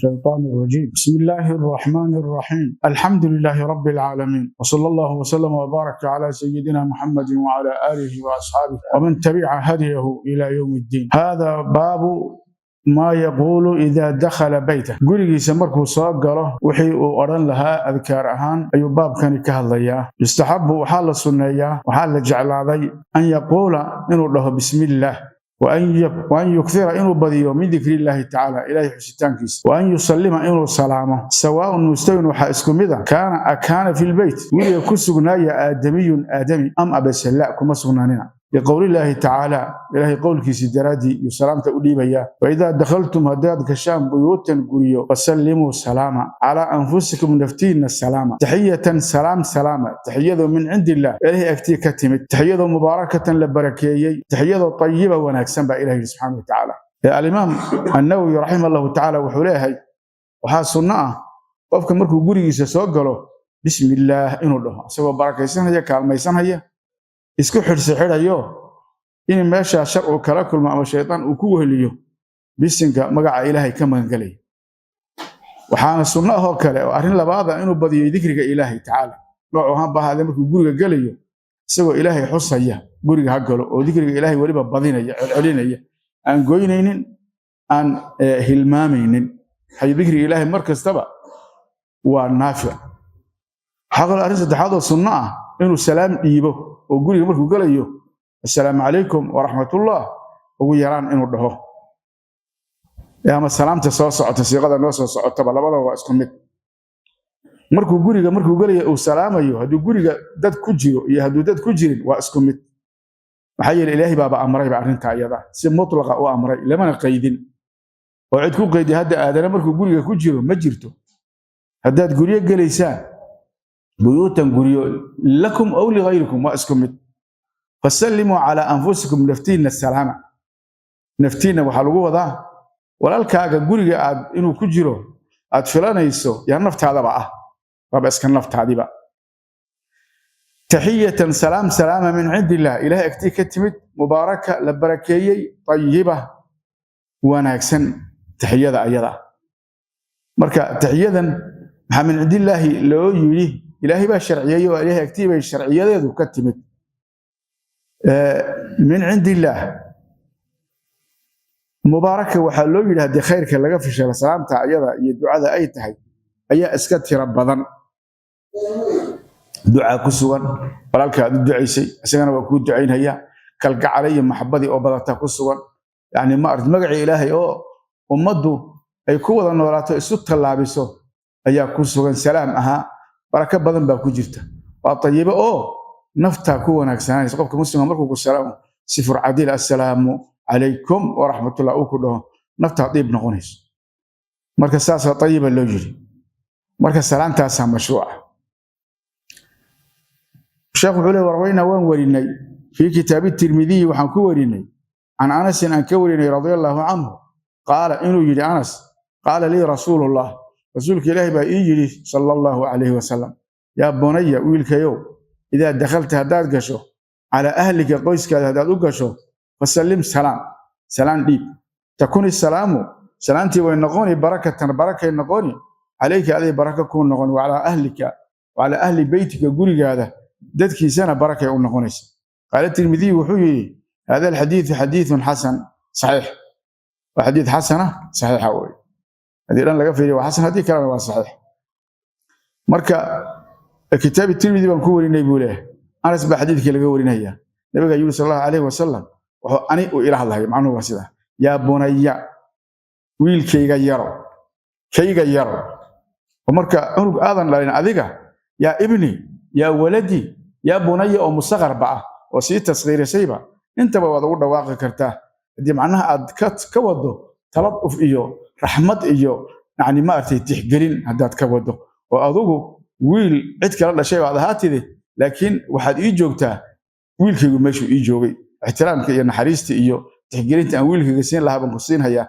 الشيطان الرجيم. بسم الله الرحمن الرحيم. الحمد لله رب العالمين، وصلى الله وسلم وبارك على سيدنا محمد وعلى آله وأصحابه ومن تبع هديه إلى يوم الدين. هذا باب ما يقول إذا دخل بيته. Gurigiisa markuu soo galo wixii uu odhan lahaa adkaar ahaan ayuu baabkani ka hadlayaa. Yustaxabu, waxaa la sunneeyaa, waxaa la jeclaaday, أن يقول, inuu dhaho بسم الله، وأن يكثر, inuu badiyo, من ذكر الله تعالى, Ilaahay xusitaankiisa، وأن يسلم, inuu salaamo. سواء, mustawin, waxaa isku mid a, كان أكان في البيت, guriga ku sugnaaya, آدمي, aadami, أم abase لا, kuma sugnaanina. لقول الله تعالى, Ilaahay qowlkiisii daraaddii yuu salaamta u dhiibayaa: وإذا دخلتم, haddaad gashaan, بيوتا, guryo, فسلموا, salaama, على أنفسكم, naftiinna salaama, تحية, salaam salaama, taxiyadu, من عند الله, Ilaahay agtii ka timid, taxiyadu, مباركة, la barakeeyey, taxiyadu, طيبة, wanaagsan baa Ilahi yidhi subxaana wa tacaala. Alimaam Annawowi raxima Allahu tacaala wuxuu leeyahay, waxaa sunno ah qofka markuu gurigiisa soo galo bismi illaah inuu dhaho, isagoo barakaysanaya, kaalmaysanaya, isku xidhsi xidhayo in meeshaa shar uu kala kulmo ama shaydaan uu ku weheliyo, bisinka, magaca Ilaahay, ka magangelaya. Waxaana sunno ahoo kale oo arrin labaada inuu badiyo dikriga Ilaahay tacaala, noocu ahaan ba ahaadee. Markuu guriga gelayo, isagoo Ilaahay xusaya guriga ha galo, oo dikriga Ilaahay weliba badinaya, celcelinaya, aan goynaynin, aan hilmaamaynin. Waxay dikriga Ilaahay mar kastaba waa naafic. Waxaa kaloo arrin saddexaad oo sunno ah inuu salaam dhiibo, oo guriga markuu gelayo "السلام عليكم ورحمة الله" ugu yaraan inuu dhaho, ama salaamta soo socota, siiqada noo soo socotaba, labadaba waa isku mid. Markuu guriga markuu gelayo uu salaamayo, hadduu guriga dad ku jiro iyo hadduu dad ku jirin, waa isku mid. Maxaa yeele, Ilaahay baaba amrayba arrinta iyada, si mutlaqa u amray, lamana qaydin, oo cid ku qaydi hadda aadana markuu guriga ku jiro ma jirto. Haddaad guryo gelaysaan, بيوتا, guryo, لكم أو لغيركم, waa isku mid, فسلموا على أنفسكم, naftiinna salaama. Naftiinna waxaa lagu wadaa walaalkaaga guriga aad inuu ku jiro aad filanayso, yaa naftaadaba ah, waaba iska naftaadiba. تحية, salaam salaama, من عند الله, Ilahay agtii ka timid, مباركة, la barakeeyey, طيبة, wanaagsan taxiyada ayada. Marka taxiyadan maxaa من عند الله loo yidhi? Ilaahay baa sharciyey, oo Ilahay agtii bay sharciyadeedu ka timid. من عند الله مباركة waxaa loo yidhi haddii khayrka laga fishalo salaamta ayada iyo ducada ay tahay ayaa iska tiro badan. Ducaa ku sugan, walaalka aad u ducaysay, isagana waa kuu ducaynaya, kalgacale iyo maxabadii oo badata ku sugan. Yani ma aragti, magacii Ilaahay oo ummaddu ay ku wada noolaato, isu tallaabiso ayaa ku sugan. Salaam ahaa, barako badan baa ku jirta, waa tayibo oo naftaa ku wanaagsananaysa. Qofka muslimka markuu ku salaamo si furcadil, "السلام عليكم ورحمة الله" uu ku dhaho, naftaa diib noqonayso. Marka saasaa tayiba loo yiri. Marka salaantaasaa mashruuca. Sheekh wuxuu leeyahay: وروينا, waan warinay, في كتاب الترمذي waxaan ku warinay, عن أنس aan ka warinay، رضي الله عنه قال, inuu yidhi Anas: قال لي رسول الله, rasuulka Ilaahi baa ii yidhi صلى الله عليه وسلم: يا بني, wiilkayow، إذا دخلت, haddaad gasho، على أهلك, qoyskaada haddaad u gasho، فسلم, salaam, salaan dhiib، تكن السلام, salaantii way noqoni، بركة, barakay noqoni، عليك, aday baraka kuu noqoni، وعلى أهلك وعلى أهل بيتك, gurigaada dadkiisana barakay u noqonaysa. قال الترمذي, wuxuu yidhi: هذا الحديث حديث حسن صحيح. Waa xadiid xasana saxiixa wey. Haddii dhan laga fiiriyo waa xasan, haddii kalena waa saxiix. Marka kitaab Tirmidi baan ku warinay buu leeyahay. Anas baa xadiidkii laga warinaya. Nabiga yiri صلى الله عليه وسلم, wuxuu ani uu ila hadlaya, macnuhu waa sidaa: يا بني, wiilkayga yaro, kayga yaro. Oo marka cunug aadan dhalin adiga, يا ابني، يا ولدي، يا بني oo musaqarba ah oo sii tasqiirisayba, intaba waad ugu dhawaaqi kartaa haddii macnaha aad ka wado taladuf iyo raxmad iyo yani maaragtay tixgelin haddaad ka wado, oo adugu wiil cid kala dhashay baad ahaatide, laakiin waxaad ii joogtaa wiilkaygu meeshuu ii joogay. Ixtiraamka iyo naxariista iyo tixgelinta aan wiilkayga siin lahaa baan ku siinhayaa.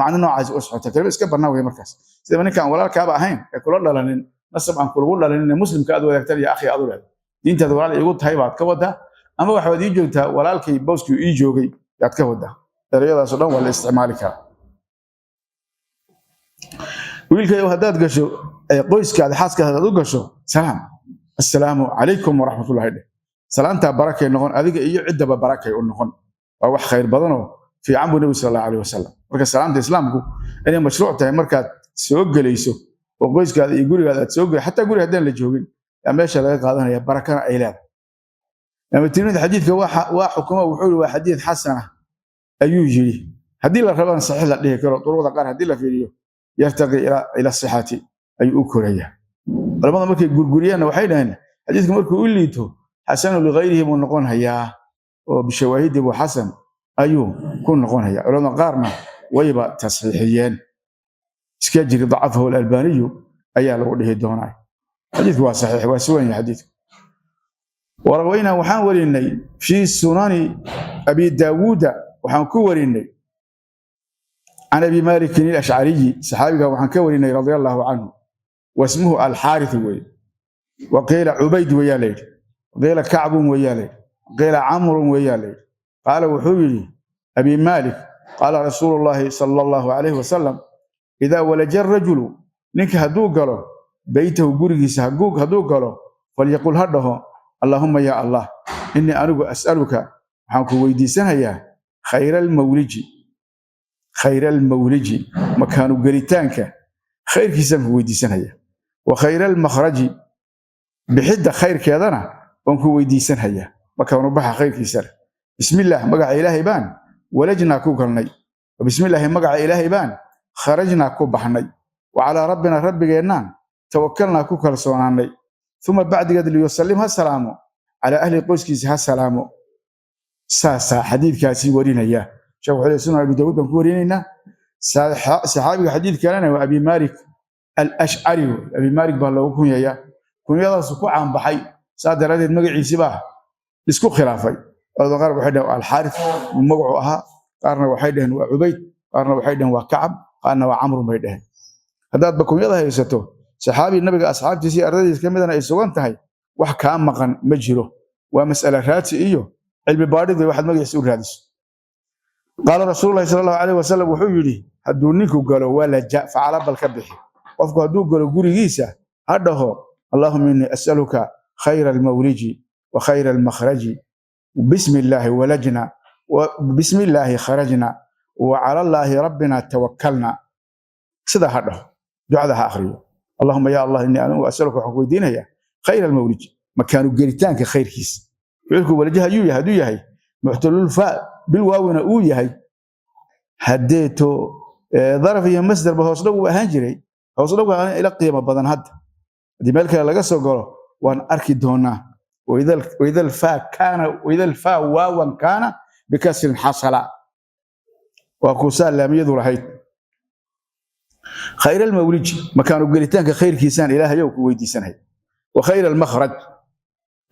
Macno noocaas u socota, kalima iska bannaan wey. Markaas sidaba ninka aan walaalkaaba ahayn ee kula dhalanin, nasab aan kulagu dhalanin, ee muslimka aad wadaagtaan iyo akhi aad u leedahay, diintaada walaal iigu tahay baad ka wadaa, ama waxaad ii joogtaa walaalkay booskii ii joogay yaad ka wadaa. Ereyadaasoo dhan waa la isticmaali karaa. Wiilkayow, haddaad gasho qoyskaada, xaaskaada hadaad u gasho, salaam, "Assalaamu calaykum waraxmatullahi" dheh. Salaantaa barakay noqon, adiga iyo ciddaba barakay u noqon. Waa wax khayr badanoo fiican buu Nebigu sal Allahu alayh wasalam. Marka salaamta Islaamku inay mashruuc tahay markaad soo gelayso oo qoyskaada iyo gurigaada aad soo gelay, xataa guriga haddaan la joogin, yaa meesha laga qaadanaya, barakana ay leedahay. Imaam Tirmidi xadiidka waa xukuma, wuxuu yidhi waa xadiid xasana ayuu yidhi. Haddii la rabana saxiix la dhihi karo, duruqda qaar haddii la fiiriyo yartaqi ila sixati ayuu u korayaa. Culamada markay gurguriyeenna waxay dhaheen xadiidku markuu u liito xasanu ligayrihi buu noqon hayaa, oo bishawaahidi buu xasan ayuu ku noqon hayaa. Culamada qaarna wayba tasxiixiyeen. Iska jiri dacafahu Alalbaaniyu ayaa lagu dhihi doonaa. Xadiidku waa saxiix, waa sugan yahay xadiidku. Warawaynaa, waxaan warinay, fii Sunani Abi Daawuuda waxaan ku warinay, can Abi Malikin Alashcariyi, saxaabiga waxaan ka warinay, radia Allahu canhu, wasmuhu Alxaarith weeye. Waqiila Cubayd weeyaa la yidhi, waqiila Kacbun weeyaa la yidhi, waqiila Camrun weeyaa la yidhi. Qaala, wuxuu yidhi Abi Malik: qaala rasuulu llahi sala Allahu calayhi wasalam: idaa walaja arajulu, ninka hadduu galo, beytahu, gurigiisa hadduu galo, falyaqul, ha dhaho: "Allaahumma, ya Allah, innii anigu as'aluka, waxaan ku weydiisanayaa, khayra almawliji, khayra almawliji, makaanu gelitaanka khayrkiisaan ku weydiisanaya, wa khayra almakhraji, bixidda khayrkeedana waan ku weydiisanhayaa, makaanu baxa khayrkiisana. Bismillaah, magaca Ilaahay baan, walajnaa, ku galnay, bismillaahi, magaca Ilaahay baan, kharajnaa, ku baxnay, wa calaa rabbina, rabbigeennaan, tawakalnaa, ku kalsoonaanay." Uma bacdigeed liyusallim, ha salaamo, calaa ahli, qoyskiisa ha salaamo. Saasaa xadiidkaasi warinaya. Sheekh wuxuu leeyahay Sunan Abi Daawuud baan ku warinaynaa. Saxaabiga xadiid kalena waa Abi Malik Alashcari wey. Abi Malik baa loogu kunyayaa, kunyadaasu ku caanbaxay, saa daraaddeed magaciisi baa isku khilaafay. Culamada qaar waxay dhaheen Alxaaris buu magacu ahaa, qaarna waxay dhaheen waa Cubayd, qaarna waxay dhaheen waa Kacab, qaarna waa Camrun bay dhaheen. Haddaadba kunyada haysato, saxaabi Nabiga asxaabtiisa iyo ardadiisa ka midana ay sugan tahay, wax kaa maqan ma jiro. Waa mas'ala raadsi iyo cilmi baadhid way waxaad magaciisa u raadiso. Qaala rasuululahi sala Allahu alayh wasalam, wuxuu yidhi hadduu ninku galo, walaja facala, bal ka bixi, qofku hadduu galo gurigiisa ha dhaho: "Allahuma innii as'aluka khayra almawliji wa khayra almakhraji, bismi illaahi walajna wa bismi illaahi kharajna wa cala Allaahi rabbina tawakkalna." Sidaa ha dhaho, ducada ha akhriyo: "Allahuma, ya Allah, innii anigu as'aluka, waxaan ku weydiinayaa, khayra almawliji, makaanu gelitaanka khayrkiisa." Ficilku walajaha ayuu yahay, hadduu yahay muctalulfaa bilwaawina uu yahay, haddeeto daraf iyo masdarba hoosdhag uu ahaan jiray, hoosdhag ila qiimo badan. Hadda haddii meel kale laga soo galo waan arki doonaa. Waida alfaa kaana, waida alfaa waawan kaana bikasrin xasala, waa kuusaa laamiyadu lahayd. Khayr almawliji, makaanu gelitaanka khayrkiisaan Ilaahayow ku weydiisanay, wa khayr almakhraj,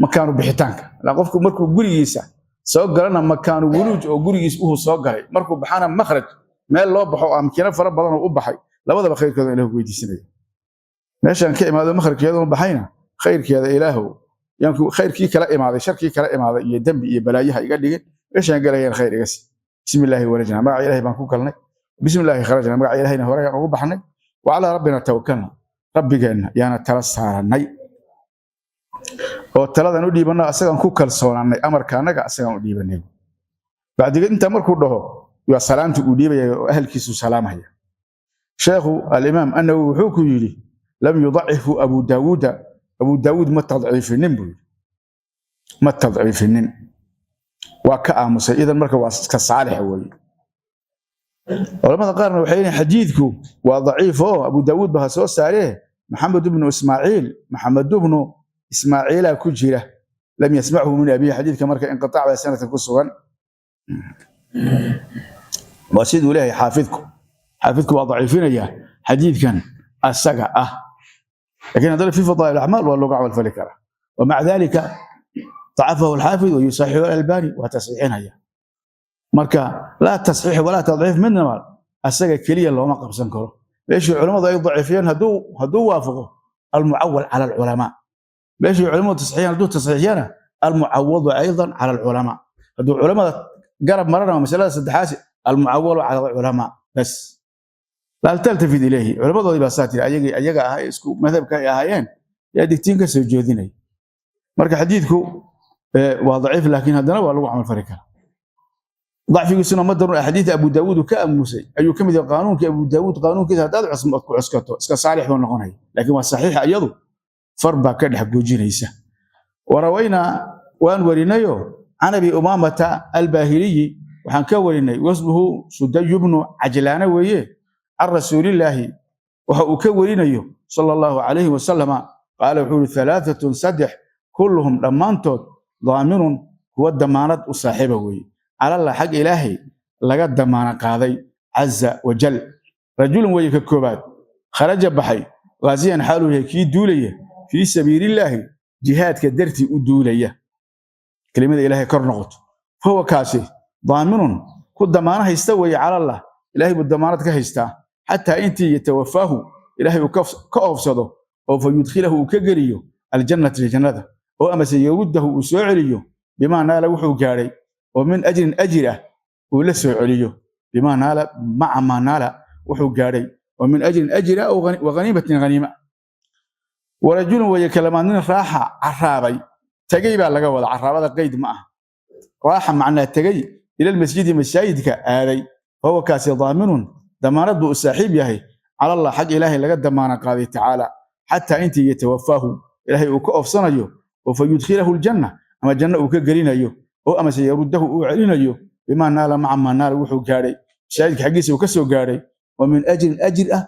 makaanu bixitaanka. Ilaa qofku markuu gurigiisa soo galana makaanu wuluuj oo gurigiis uhu soo galay, markuu baxana makhraj, meel loo baxo oo amkino fara badan oo u baxay, labadaba khayrkooda Ilah ku weydiisanaya. Meeshaan ka imaado makhrajkeeda u baxayna khayrkeeda Ilaahow yaanku khayrkii kala imaaday, sharkii kala imaaday iyo dembi iyo balaayaha iga dhigin. Meeshaan galayaan khayr iga sii. Bismi illaahi walajna, magaca Ilahay baan ku galnay, bismi illaahi kharajna, magaca Ilahayna hore ayaan ugu baxnay, wa calaa rabbina tawakalna, rabbigeenna yaana tala saaranay oo taladan u dhiibanno, asagaan ku kalsoonaanay, amarka annaga asagaan u dhiibanay. Bacdigeed intaa markuu dhaho waa salaamta uu dhiibaya oo ahalkiisu salaamaya. Sheekhu Alimaam Annawowi wuxuu ku yidhi: lam yudacifu Abu Daawuuda, Abu Daawuud ma tadciifinin buu yidhi, ma tadciifinin, waa ka aamusay. Idan marka waa iska saalix weeye. Culamada qaarna waxay leeyihin xadiidku waa daciif oo Abu Daawuud ba ha soo saaree, Maxamed ibnu Ismaaciil, Maxamed ibnu Ismaaciila ku jira, lam yasmachu min abihi. Xadiidka marka inqitaac baa sanadka ku sugan, waa siduu leeyahay xaafidku. Xaafidku waa daciifinaya xadiidkan asaga ah, laakiin haddana fi fadaa'il acmaal waa looga camal fali karaa. ومع ذلك ضعفه الحافظ ويصححه الألباني, waa tasxiixinaya. Marka laa tasxiix walaa tadciif midna asaga keliya looma qabsan karo. Meeshii culimmadu ay daciifiyeen hadduu waafaqo, almucawal cala alculamaa. Meeshii culimmadu tasxiixiyeen hadduu tasxiixiyana, almucawadu aydan cala alculamaa. Hadduu culimmada garab marana, waa masalada saddexaasi, almucawalu cala alculamaa bas. Laa taltafit ilayhi. Culamadoodii baa saa tiri, ayaga ah ee isku madhabka ay ahaayeen yaa digtiin ka soo jeedinaya. Marka xadiidku waa daciif, laakiin haddana waa lagu camal fali karaa. Dacfigiisuna ma darun. Axaadiida Abu Daawuud uu ka aamusay ayuu ka mid yahay. Qaanuunka Abu Daawuud, qaanuunkiisa haddaad ku cuskato, iska saalix buu noqonaya, laakiin waa saxiixa, iyadu far baa ka dhex goojinaysa. Warawaynaa, waan warinayo, can Abi Umaamata Albaahiliyi waxaan ka warinay, wasmuhu Suday bnu Cajlaana weeye, can Rasuulillaahi waxa uu ka warinayo sala Allahu calayhi wasalama, qaala, wuxuu yihi: halaatatun, saddex, kulluhum, dhammaantood, daaminun, kuwa damaanad u saaxiiba weeye, calallah, xag Ilaahay laga damaana qaaday, caza wajal. Rajulun weeye ka koobaad, kharaja, baxay, ghaasiyan, xaaluu yahay kii duulaya, fii sabiilillaahi, jihaadka dartii u duulaya, kelimada Ilaahay kor noqoto. Fahuwa, kaasi, daaminun, ku damaano haysta weeye, calallah, Ilaahay buu damaanad ka haystaa, xataa intii yatawafaahu, Ilaahay uu ka oofsado oo fa yudkhilahu, uu ka geliyo, aljannata, jannada, oo amase yaruddahu, uu soo celiyo, bimaa naala, wuxuu gaadhay, oo min ajrin, ajir ah, uu la soo celiyo, bimaa naala, maca maa naala, wuxuu gaadhay oo min ajrin, ajir ah, wa ghaniimatin, ghaniima. Warajulun weeye kalamaad nin raaxa, caraabay, tegey baa laga wada. Caraabada qeyd ma aha. Raaxa macnaa tegey, ilalmasjidi, masaajidka aaday. Fahuwa, kaasi, daaminun, damaanad buu u saaxiib yahay, calallah, xag Ilaahay laga damaana qaaday, tacaala, xataa intii yatawafaahu, Ilaahay uu ka oofsanayo oo fa yudkhilahu aljanna, ama janno uu ka gelinayo, oo amase yaruddahu, uu celinayo, bimaa naala, maca maa naala, wuxuu gaadhay, masaajidka xaggiisa uu ka soo gaadhay, oo min ajrin, ajir ah,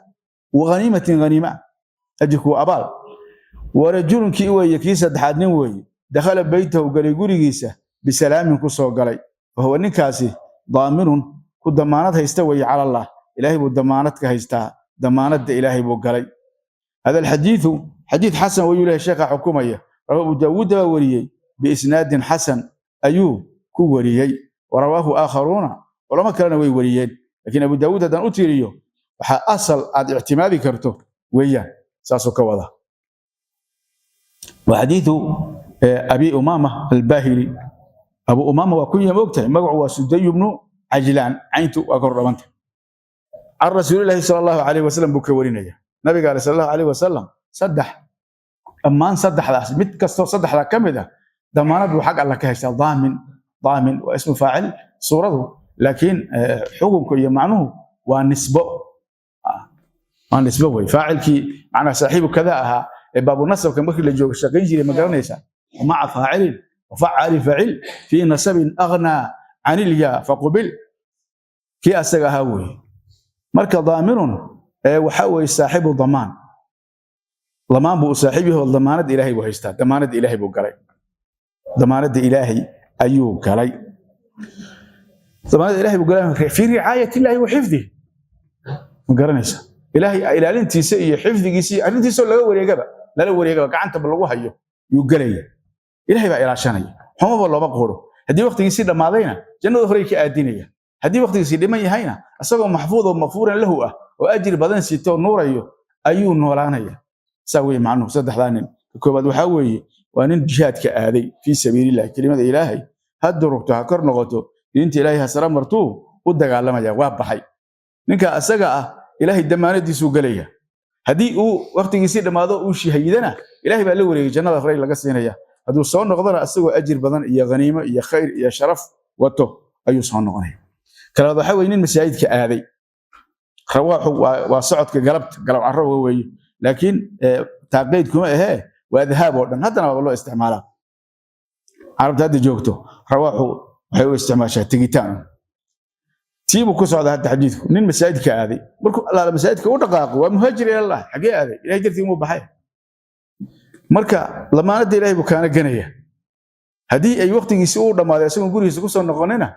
wa ghaniimatin, ghaniima. Ajirku waa abaal. Warajulun kii weeye kii saddexaad, nin weeye, dakhala beytahu, galay gurigiisa, bisalaamin ku soo galay. Fahuwa, ninkaasi, daaminun, ku damaanad haysta weeye, cala Allah, Ilaahay buu damaanad ka haystaa, damaanadda Ilaahay buu galay. Hada alxadiidu xadiid xasan wayuu leeyahay sheekha xukumaya. Rawa Abu Daawuud baa wariyey, biisnaadin xasan ayuu ku wariyey. Warawaahu aakharuuna, culamo kalena way wariyeen, laakiin Abu Daawuud haddaan u tiiriyo, waxaa asal aad ictimaadi karto weeyaan, saasuu ka wada. Waa xadiidu Abi Umaama Albaahili. Abu Umaama waa kunya, moogtahay, magacu waa Suday bnu Cajlaan, cayntu waa kor dhabanta. Can Rasuulillahi sala Allahu calayhi wasalam buu ka warinaya, nabiga ale sala Allahu calayhi wasalam. Saddex, dhammaan saddexdaas, mid kastoo saddexdaa ka mid ah damaanad buu xag Alla ka haystaa. Daamin, daamin waa ismu faacil suuradu, laakiin xukunku iyo macnuhu waa nisbo, waa nisbo wey. Faacilkii macnaha saaxiibu kada ahaa ee baabunasabka markii la joogo shaqayn jiray, ma garanaysaa? Maca faacilin wafacali facil fii nasabin aghnaa can ilyaa faqubil, kii asaga ahaa weeye. Marka daaminun waxa weeye saaxibu damaan, damaan buu u saaxiib yahay oo damaanad Ilaahay buu haystaa, damaanadda Ilaahay buu galay, damaanadda Ilaahay ayuu galay, damaanadda Ilaahay buu galay, fii ricaayat illaahi wa xifdihi, ma garanaysaa? Ilaahay ilaalintiisa iyo xifdigiisa iyo arrintiisoo laga wareegaba, lala wareegaba, gacantaba lagu hayo yuu gelaya. Ilaahay baa ilaashanaya, xumaba looma quuro. Haddii waqtigiisii dhammaadayna, jannada horey ka aadinaya. Haddii waqtigiisii dhiman yahayna, isagoo maxfuud oo makfuuran lahu ah oo ajri badan sitoo nuurayo ayuu noolaanaya. Saa weeye macnuhu. Saddexdaa nin, ka koobaad waxaa weeye waa nin jihaadka aaday fii sabiilillahi, kelimada Ilaahay ha durugto, ha kor noqoto, diinta Ilaahay ha sara martuu u dagaalamaya, waa baxay. Ninka asaga ah Ilaahay damaanadiisuu gelaya. Haddii uu waqtigiisii dhammaado, uu shahiidana, Ilaahay baa la wareegay, jannada horey laga siinaya. Hadduu soo noqdona, isagoo ajir badan iyo khaniimo iyo khayr iyo sharaf wato ayuu soo noqonaya. Kalabaad waxaa weye nin masaajidka aaday. Rawaaxu waa socodka galabta, galab carrowga weeye, laakiin taaqeyd kuma ahee, waa dahaab oo dhan. Haddana waaba loo isticmaalaa. Carabta hadda joogto rawaaxu waxay u isticmaashaa tegitaan. Tiibuu ku socdaa hadda xadiidku. Nin masaajidka aaday, markuu Allaala masaajidka u dhaqaaqo, waa muhaajir ilallah. Xagee aaday? Ilahay dartii umuu baxay. Marka lamaanada Ilahay buu kaana ganaya. Haddii ay waqtigiisii uu dhammaaday isagoon gurigiisa kusoo noqonina,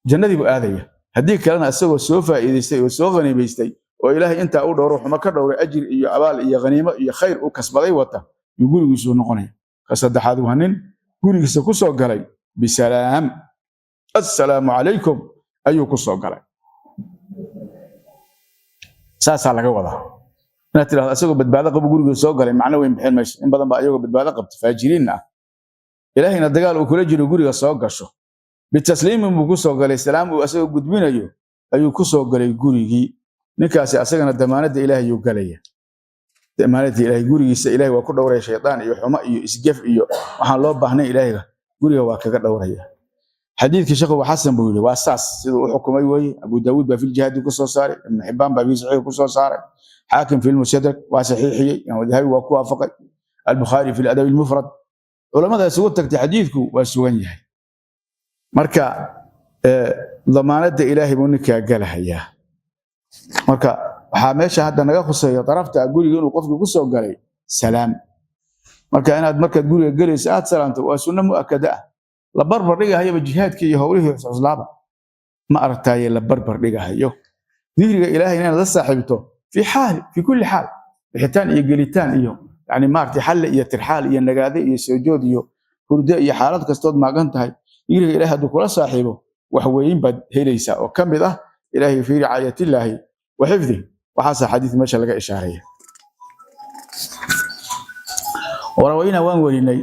jannadii buu aadaya. Haddii kalena, isagoo soo faa'iidaystay oo soo khaniimaystay oo Ilaahay intaa u dhowro, xumo ka dhowray, ajir iyo abaal iyo khaniimo iyo khayr uu kasbaday wata yuu gurigiisu noqonaya. Ka saddexaad waa nin gurigiisa ku soo galay bisalaam, assalaamu calaykum ayuu ku soo galay. Saasaa laga wadaa. Inaad tidhahdo asagoo badbaado qabo gurigiisa soo galay, macno weyn bixin mayso. In badan baa ayagoo badbaado qabta, faajiriinna ah, Ilaahayna dagaal uu kula jiro guriga soo gasho. Bitasliimin buu ku soo galay, salaam uu asagoo gudbinayo ayuu ku soo galay gurigii. Ninkaasi asagana damaanadda Ilaahay yuu galaya. Damaanadda Ilaahay, gurigiisa Ilaahay waa ku dhowraya shaydaan iyo xumo iyo isgef iyo waxaan loo baahnayn. Ilaahayga guriga waa kaga dhowraya. Xadiidkii sheekhu waa xasan buu yidhi, waa saas siduu u xukumay weeye. Abu Daawuud baa filjihaadi ku soo saaray, Ibnu Xibbaan baa fi saxiix ku soo saaray, Xaakim fi lmustadrak waa saxiixiyey, Imaam Dahabi waa ku waafaqay, Albukhaari fi ladabi almufrad. Culamada isugu tagtay xadiidku waa sugan yahay. Marka damaanadda Ilaahay buu ninkaa galahayaa. Marka waxaa meesha hadda naga khuseeya darafta guriga inuu qofki ku soo galay salaam. Marka inaad markaad guriga gelayso aad salaamto waa sunno mu'akada ah, la barbar dhigahayaba jihaadkii iyo howlihii cuslaaba, ma aragtaaye, la barbar dhigahayo dikriga Ilaahay inaad la saaxiibto fi xaal, fi kulli xaal, bixitaan iyo gelitaan iyo yani maaragtay xalle iyo tirxaal iyo nagaade iyo soojood iyo hurdo iyo xaalad kastood maagan tahay. Dikriga Ilaahay hadduu kula saaxiibo, wax weyn baad helaysaa oo ka mid ah Ilaahay fii ricaayatillaahi wa xifdihi. Waxaasa xadiis meesha laga ishaaraya. Warawayna, waan werinay,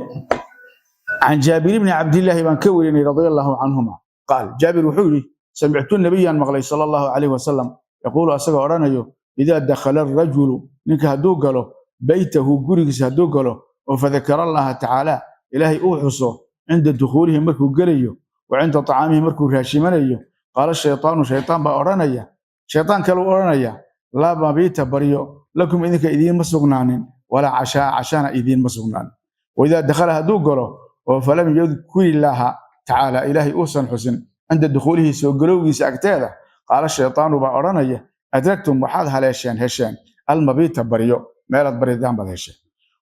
can Jaabir bni Cabdillaahi baan ka werinay, radia Allahu canhuma, qaal, Jaabir wuxuu yidhi: samictu nabiyaan maqlay, sala Allahu calayhi wasalam, yaquulu, asagoo odhanayo: idaa dakhala arajulu, ninka hadduu galo, beytahu, gurigiisa hadduu galo, oo fadakara Allaha tacaala, Ilaahay uu xuso, cinda dukhuulihi, markuu gelayo, wa cinda tacaamihi, markuu raashimanayo, qaala shaytaanu, shaytaan baa odhanaya, shaytaan kaleu odhanaya: laa mabiita, baryo, lakum, idinka idiinma sugnaanin, walaa cashaa, cashana idiinma sugnaanin. Waidaa dakhala, hadduu galo, oo falam yadkur illaaha tacaala, Ilaahay uusan xusin, cinda dukhuulihi, soo galowgiisa agteeda, qaala shaytaanu baa odhanaya: adragtum, waxaad haleesheen, hesheen, almabiita, baryo, meelaad baridaan baad hesheen.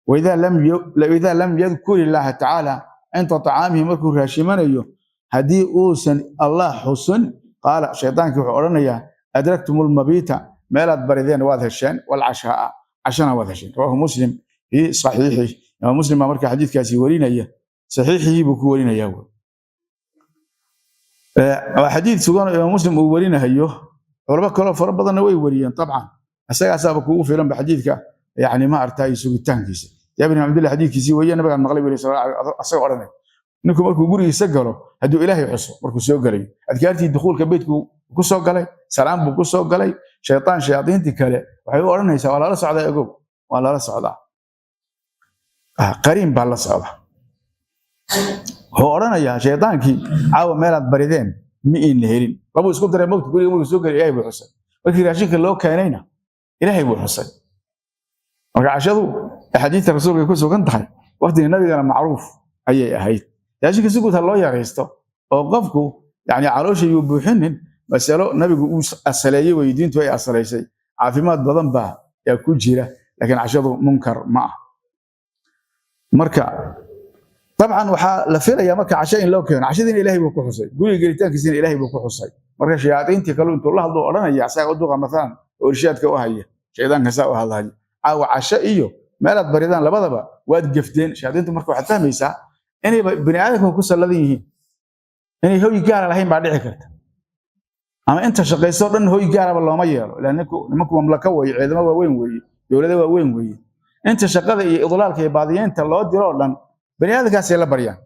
Waidaa lam yadkur illaaha tacaala cinda tacaamihi, markuu raashimanayo haddii uusan Allah xusin, qaala, shaytaankii wuxuu odhanayaa: adragtum almabiita, meelaad barideen waad hesheen, walcashaaa, cashana waad hesheen. Rawaahu Muslim fi saxiixih. Imaam Muslim baa marka xadiidkaasi warinaya, saxiixihii buu ku warinayaa wey. Waa xadiid sugan oo Imaam Muslim uu warinahayo, culamo kaloo fara badanna way wariyeen. Dabcan isagaasaaba kugu filanba xadiidka, yani ma aragtay, sugitaankiisa. Jaabir bin Cabdillah xadiidkiisii weeye. Nabigaan maqlay buu yidhi asagoo odhanay: ninku markuu gurigiisa galo, hadduu Ilaahay xuso markuu soo galayo, adkaartii dukhuulka beytku ku soo galay, salaam buu ku soo galay, shaytaan shayaadiintii kale waxay u odhanaysaa: waa lala socdaa, ogow, waa lala socdaa. Qariin baa la socda. Wuxuu odhanayaa shaydaankii: caawa meelaad barideen ma iinla helin. Labuu isku daray mogta. Guriga markuu soo galay Ilaahay buu xusay, markii raashinka loo keenayna Ilaahay buu xusay. Marka cashadu axaadiista rasuulka ku sugan tahay, waqtigii nabigana macruuf ayay ahayd. Raashinka si guud ha loo yaraysto oo qofku yani caloosha yuu buuxinin. Masalo nabigu uu asaleeyey wey, diintu ay asalaysay, caafimaad badan baa yaa ku jira, laakiin cashadu munkar ma ah. Marka dabcan waxaa la filayaa marka casho in loo keeno, cashadiina Ilaahay buu ku xusay, guriga gelitaankiisina Ilaahay buu ku xusay. Marka shayaadiintii kale intuu la hadlo odhanaya, asaga u duqa mathalan oo irshaadka u haya, shaydaanka saa u hadlaya: caawa casho iyo meelaad baridaan labadaba waad gefteen, shayaadiintu. Marka waxaad fahmaysaa inayba bani aadamka ku salladan yihiin, inay hoy gaara lahayn baa dhici karta, ama inta shaqayso dhan hoy gaaraba looma yeelo, ilaa ninku nimanku mamlaka weeye, ciidamo waaweyn weeye, dowlado waaweyn weeye. Inta shaqada iyo idlaalka iyo baadiyeynta loo diro oo dhan bani aadamkaasay la baryaan,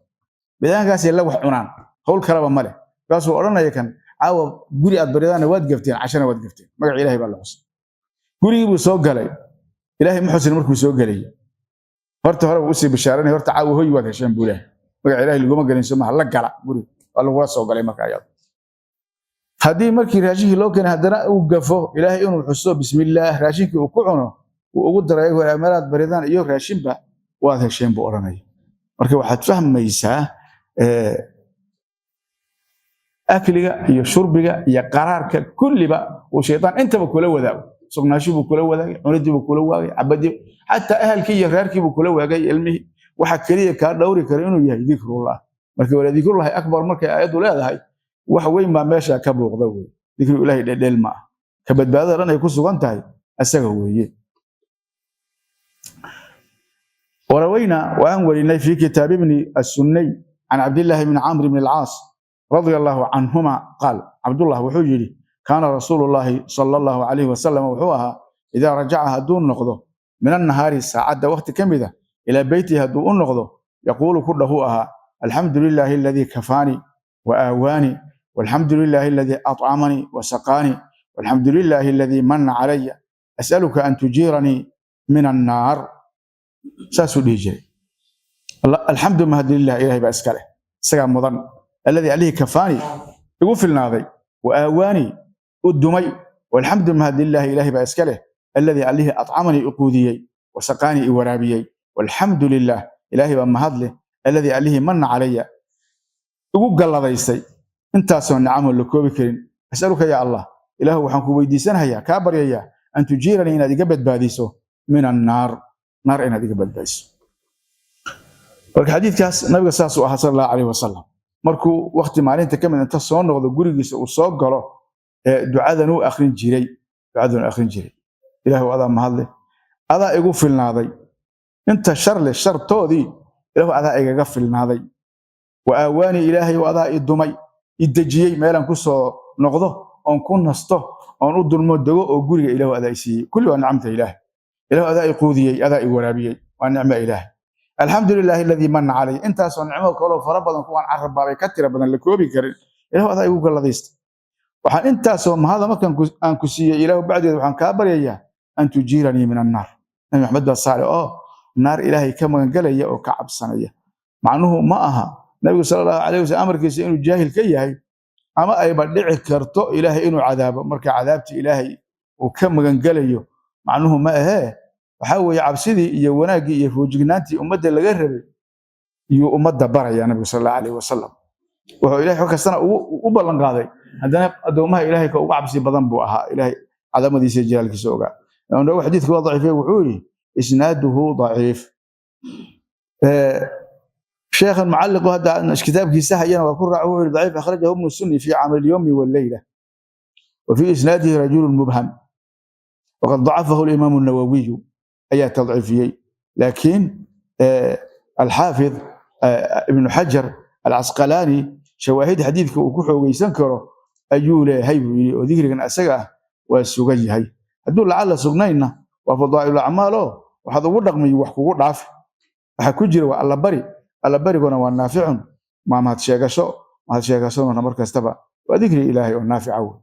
bani aadamkaasay la wax cunaan, hawl kaleba ma leh. Markaasuu odhanaya kan: caawa guri aad baridaana waad gafteen, cashana waad gafteen, magaca Ilaahay baa la xusay. Gurigii buu soo galay, Ilaahay ma xusin markuu soo gelay. Horta hore wuu usii bishaaranaya: horta caawa hoy waad hesheen buu leeyahay. Magaca Ilaahay laguma gelin, soo maha? La gala guriga, waa lagula soo galay. Marka ayada haddii markii raashinkii loo keenay haddana uu gafo Ilaahay inuu xuso, bismillaah, raashinkii uu ku cuno, wuu ugu daray: meelaad baridaan iyo raashinba waad hesheen buu odhanaya. Marka waxaad fahmaysaa akliga iyo shurbiga iyo qaraarka kulliba uu shaytaan intaba kula wadaago. Sugnaashii buu kula wadaagay, cunidii buu kula waagay, cabadii, xataa ahalkii iyo reerkii buu kula waagay, ilmihii. Waxa keliya kaa dhowri kara inuu yahay dikrullah. Marka wala dikrullahi akbar markay aayaddu leedahay, wax weyn baa meesha ka muuqda wey. Dikru Ilaahay dhedheel ma ah, ka badbaadada dhan ay ku sugan tahay asaga weeye. وروينا وأن ورينا في كتاب ابن السني عن عبد الله بن عمرو بن العاص رضي الله عنهما قال، عبد الله وحجري: كان رسول الله صلى الله عليه وسلم وحوها إذا رجع هدون نقضه من النهار، الساعة وقت كمدة، إلى بيته هدون نقضه، يقول كله أها: الحمد لله الذي كفاني وآواني، والحمد لله الذي أطعمني وسقاني، Walxamdu lilaahi aladii manna calaya, as'aluka an tujiiranii min annaar. Saasuu dhihi jiray. Alxamdu mahad lilah, ilahay baa iska leh, isagaa mudan. Alladii allihii kafaani igu filnaaday, wa aawaanii u dumay. Walxamdu mahad lilahi, ilahay baa iska leh, alladii allihii acamanii i quudiyey, wasaqaanii i waraabiyey. Walxamdu lilah, ilaahay baa mahad leh, alladii allihii manna calaya igu galladaystay intaasoo nicamo la koobi karin. Asaluka ya Allah, ilaahu waxaan ku weydiisanayaa, kaa baryayaa, an tujiiranii inaad iga badbaadiso, min annaar, naar inaad iga badbaadiso. Marka xadiidkaas nabiga saasuu ahaa sala allahu calayhi wasalam. Markuu waqti maalinta ka mid inta soo noqdo gurigiisa uu soo galo, ducadan uu akhrin jiray, ducadan uu akhrin jiray: ilaahu adaa mahadle, adaa igu filnaaday inta shar leh shartoodii, ilaahu adaa igaga filnaaday. Wa aawaanii, ilaahay adaa i dumay, i dejiyey meelaan ku soo noqdo oon ku nasto oon u dulmo dego oo guriga ilaahu adaa i siiyey. Kulli waa nicamta ilaahay. Ilaahu adaa i quudiyey, adaa i waraabiyey, waa nicmo ilaahay. Alxamdu lilaahi aladii manna calay, intaasoo nicmo kaloo fara badan, kuwaan carab baabay ka tira badan la koobi karin, ilaahu adaa igu galladaysta. Waxaan intaasoo mahada markaan aan ku siiyey, ilaahu bacdeed waxaan kaa baryayaa an tujiiranii min annaar. Nabi Maxamed baa saale oo naar ilaahay ka magangelaya oo ka cabsanaya. Macnuhu ma aha nabigu sala allahu calayhi wasallam amarkiisa inuu jaahil ka yahay ama ayba dhici karto ilaahay inuu cadaabo. Marka cadaabta ilaahay uu ka magangelayo macnuhu ma ahee, waxaa weeye cabsidii iyo wanaaggii iyo foojignaantii ummadda laga rabay yuu ummadda baraya nabigu sala allahu calayhi wasalam. Wuxuu ilahay wax kastana u ballan qaaday, haddana addoomaha ilaahay ka ugu cabsi badan buu ahaa, ilaahay cadamadiisa iyo jalaalkiisa ogaa. Imaam xadiidku waa daciife, wuxuu yidhi isnaaduhu daciif. Sheekhan mucalliqu hadda kitaabkiisa hayana waa ku raac, wuxuu yidhi daciif. Akhrajahu ibnu sunni fi camal ilyawmi walleyla, wa fi isnaadihi rajulun mubham, waqad dacafahu alimaamu nawawiyu ayaa tadciifiyey, laakiin alxaafid ibnu Xajar Alcasqalaani shawaahid xadiidka uu ku xoogeysan karo ayuu leeyahay buu yidhi, oo dikrigan asaga ah waa sugan yahay. Hadduu lacalla sugnaynna waa fadaa'ilu acmaal oo waxaad ugu dhaqmay wax kugu dhaafi. Waxa ku jira waa allabari, allabariguna waa naaficun, waa mahad sheegasho, mahad sheegashaduna mar kastaba waa dikri ilaahay oo naafica wey.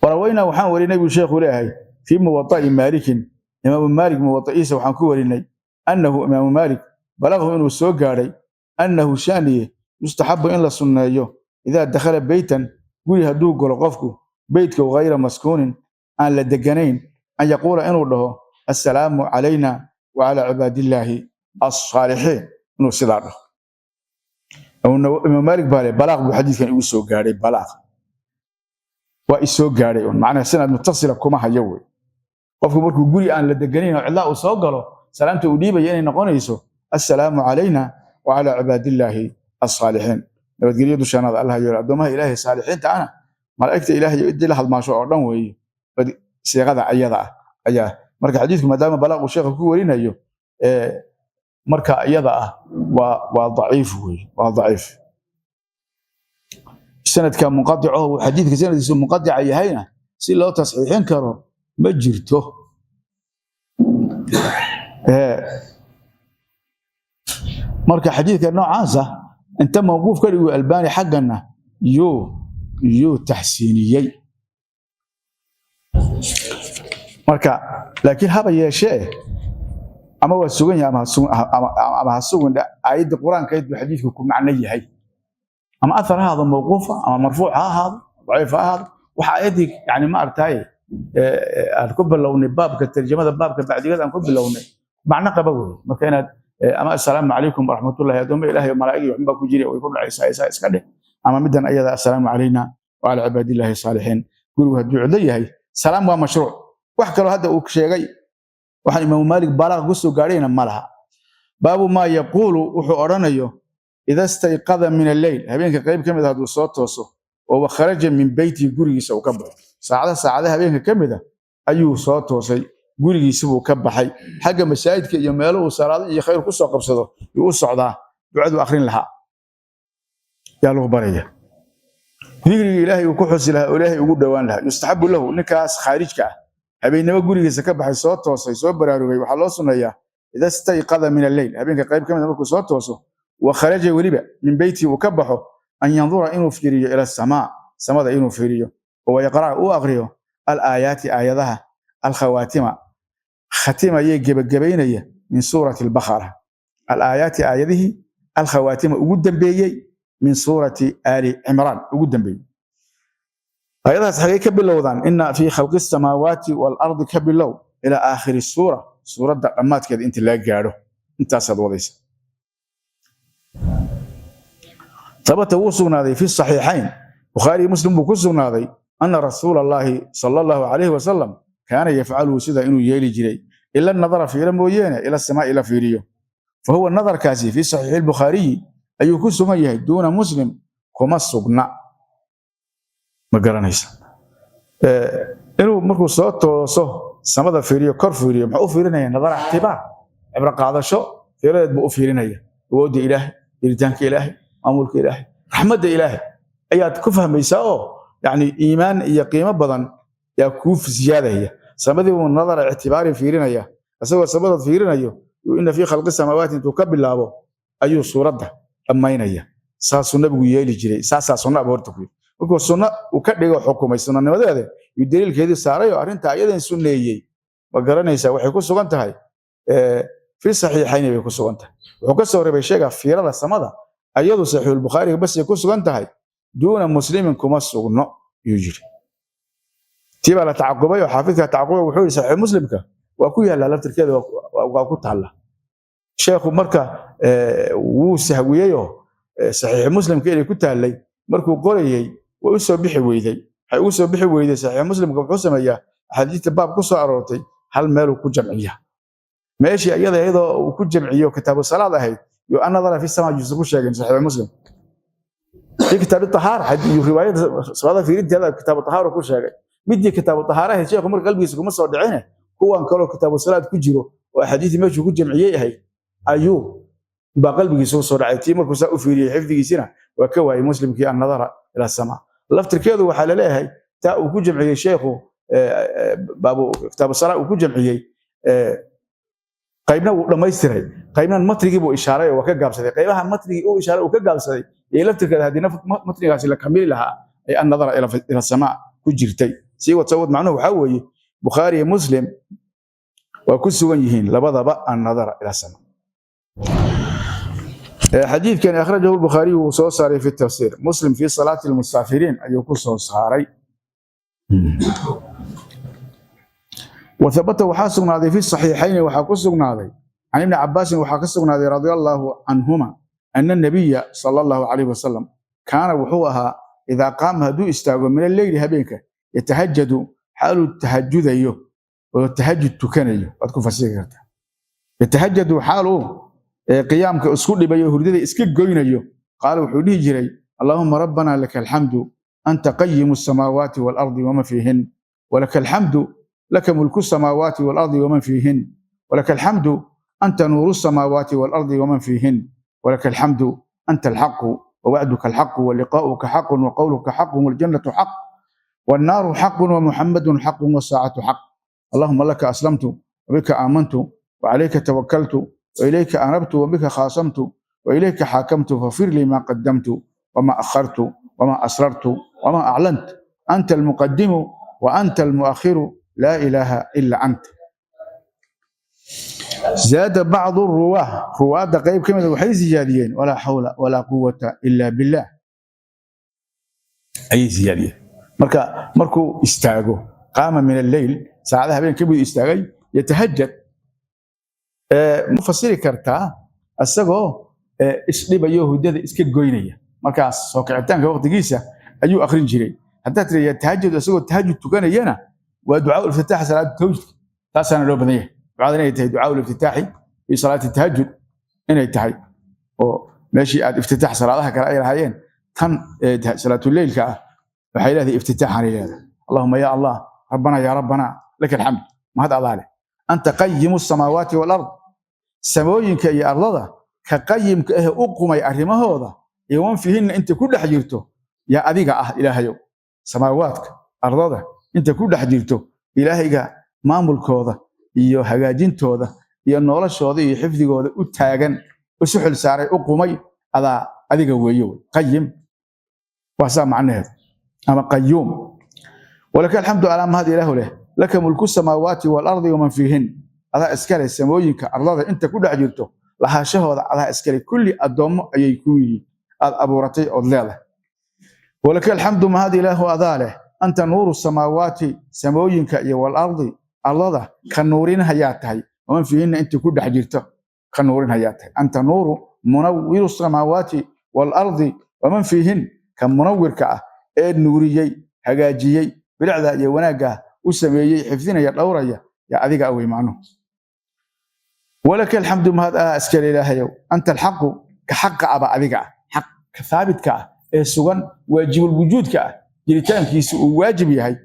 Warawaynaa, waxaan warinay buu sheekhu leeyahay, fii Muwada'i Maalikin, imaamu Maalik muwada'iisa waxaan ku warinay, annahu imaamu Maalik balagahu inuu soo gaadhay, annahu shaniye yustaxabu in la sunneeyo, idaa dakhala beytan, guri hadduu galo qofku, beytka ghayra maskuunin aan la deganayn, an yaquula inuu dhaho assalaamu calayna wa calaa cibaadillaahi alsaalixiin, inuu sidaa dhaho. Imaam Maalik baa le balaaq buu xadiidkan igu soo gaadhay, balaaq waa isoo gaadhay un, macnaha sanad mutasila kuma hayo wey. Qofku markuu guri aan la deganayn oo cidlaa uu soo galo, salaamta uu dhiibaya inay noqonayso assalaamu calayna wa calaa cibaadillaahi alsaalixiin, nabadgelyo dushaanada allah yeelo, addoomaha ilaahay saalixiinta ana, malaa'igta ilaahay ciddii la hadmaasho oo dhan weeye. Siiqada ayada ah ayaa marka xadiidku maadaama balaaq uu sheekha ku warinayo, marka iyada ah waa daciif weeye, waa daciif. Sanadka munqadico uu xadiidka sanadkiisu munqadica yahayna si loo tasxiixin karo ma jirto. Marka xadiidka noocaasa inta mawquuf ka dhigu Albani xaggana yuu taxsiiniyey. Marka laakiin haba yeeshee, ama waa sugan yahay ama ha sugan, aayadda qur-aankayd buu xadiidku ku macno yahay, ama athar ha ahaado mawquufa ama marfuuc ha ahaado, daciif ha ahaado. Waxa aayaddii yani ma aragtaye aan ku bilownay baabka, tarjamada baabka bacdigada aan ku bilownay macno qaba wey. Marka inaad ama assalaamu calaykum waraxmatullahi, addoomma ilahay oo malaa'ig iyo waxbaa ku jira way ku dhacaysaa, isaa iska dheh, ama middan ayada assalaamu calayna wa calaa cibaadillahi saalixiin. Gurigu hadduu cidlo yahay salaam waa mashruuc. Wax kaloo hadda uu sheegay waxaan imaamu Maalik balaaqa ku soo gaadhayna ma laha. Baabu maa yaquulu, wuxuu odhanayo, ida stayqada min alleyl, habeenka qayb ka mid a hadduu soo tooso oo wakharaja min beytihi, gurigiisa uu ka baxo. Saacada saacada habeenka ka mid a ayuu soo toosay, gurigiisibuu ka baxay, xagga masaajidka iyo meelo uu salaado iyo khayr ku soo qabsado yuu u socdaa. Ducadu akhrin lahaa yaa lagu baraya, dikriga ilaahay uu ku xusi lahaa oo ilaahay ugu dhowaan lahaa. Yustaxabu lahu, ninkaas khaarijka ah, habeennimo gurigiisa ka baxay, soo toosay, soo baraarugay, waxaa loo sunneeyaa ida stayqada min alleyl, habeenka qayb ka mid a markuu soo tooso, wa kharaja weliba min beytihi uu ka baxo, an yandura inuu fiiriyo ila asamaa, Samada inuu fiiriyo oo yaqra uu aqriyo alaayaati, aayadaha, alkhawaatima, khatimayee gebagabaynaya, min suurati Albaqara, alaayaati, aayadihii, alkhawaatima, ugu dambeeyey, min suurati Aali Cimraan ugu dambeeyey. Aayadahaas xagay ka bilowdaan? Ina fii khalqi samaawaati waalardi ka bilow ilaa aakhiri suura, suuradda dhammaadkeeda inta laga gaadho intaasaad wadaysa. Habata, wuu sugnaaday, fi saxiixayn, Bukhaari iyo Muslim buu ku sugnaaday, ana rasuula Allahi sala Allahu calayhi wasalam kaana yafcaluhu, sida inuu yeeli jiray, ila nadara, fiiro mooyeene, ila samaa la fiiriyo. Fa huwa nadarkaasi fi saxiixi Albukhaariyi ayuu ku sugan yahay, duuna Muslim kuma sugna. Ma garanaysa inuu markuu soo tooso samada fiiriyo, kor fiiriyo? Muxuu u fiirinaya? Nadara ictibaar, cibro qaadasho fiiradeed buu u fiirinaya. Awoodda Ilaahay, jiritaanka Ilaahay, maamulka Ilaahay, raxmadda Ilaahay ayaad ku fahmaysaa oo yani iimaan iyo qiimo badan yaa kuu siyaadaya. Samadii buu nadara ictibaari fiirinaya. Isagoo samadaad fiirinayo ina fii khalqi samaawaati intuu ka bilaabo ayuu suuradda dhammaynaya. Saasuu Nabigu yeeli jiray. Saasaa sunna aba horta ku yiri. Markuu sunno uu ka dhigo, xukumay sunnanimadeeda yuu daliilkeedii saaray oo arrinta ayadan sunneeyey. Ma garanaysaa? Waxay ku sugan tahay fi saxiixayni bay ku sugan tahay. Wuxuu ka soo reebay sheega fiirada samada, ayadu saxiixulbukhaariga basay ku sugan tahay, duuna Muslimin kuma sugno yuu yiri. Tii baa la tacaqubay oo xaafidka tacaqubay. Wuxuu yidhi saxiix Muslimka waa ku yaallaa, laftirkeeda waa ku taalla. Sheekhu marka wuu sahwiyeyoo saxiix Muslimka inay ku taallay markuu qorayey way u soo bixi weyday. Waxay ugu soo bixi weyday, saxiix Muslimka wuxuu sameeyaa axaadiista baab ku soo aroortay hal meeluu ku jamciya. Meeshii iyada iyadoo uu ku jamciyo kitaabu salaad ahayd yo anadara fi sama yuusan ku sheegin saxiix Muslim. Fi kitaabi tahaara iyo riwaayada salaada fiirinteeda kitaabu tahaara ku sheegay. Midii kitaabu tahaara ahayd sheekhu marka qalbigiisa kuma soo dhicine, kuwan kaloo kitaabu salaad ku jiro oo axaadiistii meeshuu ku jamciyey ahayd ayuu baa qalbigiisa ku soo dhacay. Tii markuu saa u fiiriyey xifdigiisina waa ka waayey Muslimkii annadara ila sama. Laftirkeedu waxaa laleeyahay taa uu ku jamciyey sheekhu baabu kitaabu salaa uu ku jamciyey, qaybna wuu dhammaystiray, qaybna matnigii buu ishaaray oo waa ka gaabsaday. Qaybaha matnigii uu ishaaray uu ka gaabsaday iyo laftirkeeda haddii matnigaasi la kamili lahaa ay annadara ila samaa ku jirtay. Sii wad, soo wad. Macnuhu waxaa weeye Bukhaari iyo Muslim waa ku sugan yihiin labadaba annadara ila sama. Xadiidkan akhrajahu Albukhaariyu, wuu soo saaray fi tafsiir. Muslim fi salaati almusaafiriin ayuu ku soo saaray. Wathabata, waxaa sugnaaday, fi saxiixayni waxaa ku sugnaaday, can Ibni Cabaasin waxaa ka sugnaaday, radia Allaahu canhuma, ana nabiya sala Allahu calayhi wasalam kaana, wuxuu ahaa, idaa qaama, hadduu istaago, min alleyli, habeenka, yatahajadu, xaaluu tahajudayo oo tahajud tukanayo. Waad ku fasiri kartaa yatahajadu xaaluu qiyaamka isku dhibayo, hurdada iska goynayo. Qaala, wuxuu dhihi jiray: Allahuma rabbana laka alxamdu, anta qayimu asamaawaati waalardi wama fiihin, walaka alxamdu, laka mulku samaawaati waalardi waman fiihin, walaka alxamdu, anta nuuru samaawaati waalardi waman fiihin, walaka alxamdu, anta alxaqu wawacduka alxaqu waliqaa'uka xaqun waqowluka xaqun waljannatu xaq wannaaru xaqun wamuxamadun xaqun wasaacatu xaq. Allahuma laka aslamtu wabika aamantu wacalayka tawakaltu وإليك أنبت وبك خاصمت وإليك حاكمت، فاغفر لي ما قدمت وما أخرت وما أسررت وما أعلنت، أنت المقدم وأنت المؤخر، لا إله إلا أنت. زاد بعض الرواة، رواة qayb ka mid ah waxay ziyaadiyeen ولا حول ولا قوة إلا بالله ayay ziyaadiyeen. Marka markuu istaago, qaama min alleyl, saacadaha habeenka buu istaagay, yatahajad, ma fasiri kartaa isagoo isdhibayo, hurdada iska goynaya. Markaas soo kicitaanka waqtigiisa ayuu akhrin jiray. Haddaad tiri yatahajad isagoo tahajud tukanayana, waa ducaa iftitaax salaada tahajudka. Taasaana loo badan yahay ducada inay tahay ducaa iftitaaxi fi salaati tahajud inay tahay, oo meeshii aad iftitaax salaadaha kale ay lahaayeen, tan salaatuleylka ah waxay leedahay iftitaaxanay leedahay. Allahuma ya Allah rabbana ya rabbana laka alxamd, mahad adaa leh, anta qayimu samaawaati walard, samooyinka iyo ardada ka qayimka ah u qumay arrimahooda iyo wan fiihinna, inta ku dhex jirto yaa adiga ah. Ilaahayow, samaawaadka ardada inta ku dhex jirto Ilaahayga maamulkooda iyo hagaajintooda iyo noloshooda iyo xifdigooda u taagan, isu xil saaray, u qumay, adaa adiga weeye. Wey qayim, waa saa macnaheedu. Ama Qayuum. Walaka alxamdu, alaa mahad Ilaahu leh. Laka mulku samaawaati waalardi waman fiihin, adaa iskale samooyinka, ardada inta ku dhex jirto lahaashahooda adaa iskale. Kulli addoommo ayay ku yihiin aad abuuratay ood leedahay. Walaka alxamdu, mahad Ilaahu adaa leh. Anta nuuru samaawaati, samooyinka iyo waalardi, ardada ka nuurinhayaa tahay, waman fiihinna, inta ku dhex jirto ka nuurinhayaa tahay. Anta nuuru munawiru samaawaati waalardi waman fiihin, ka munawirka ah ee nuuriyey, hagaajiyey, bilicda iyo wanaagga u sameeyey, xifdinaya, dhowraya yaa adiga awey macnuhu. Walaka alxamdu, mahad adaa iskale Ilaahayow. Anta alxaqu, ka xaqa aba adiga ah, xaq ka thaabitka ah ee sugan, waajibul wujuudka ah, jiritaankiisu uu waajib yahay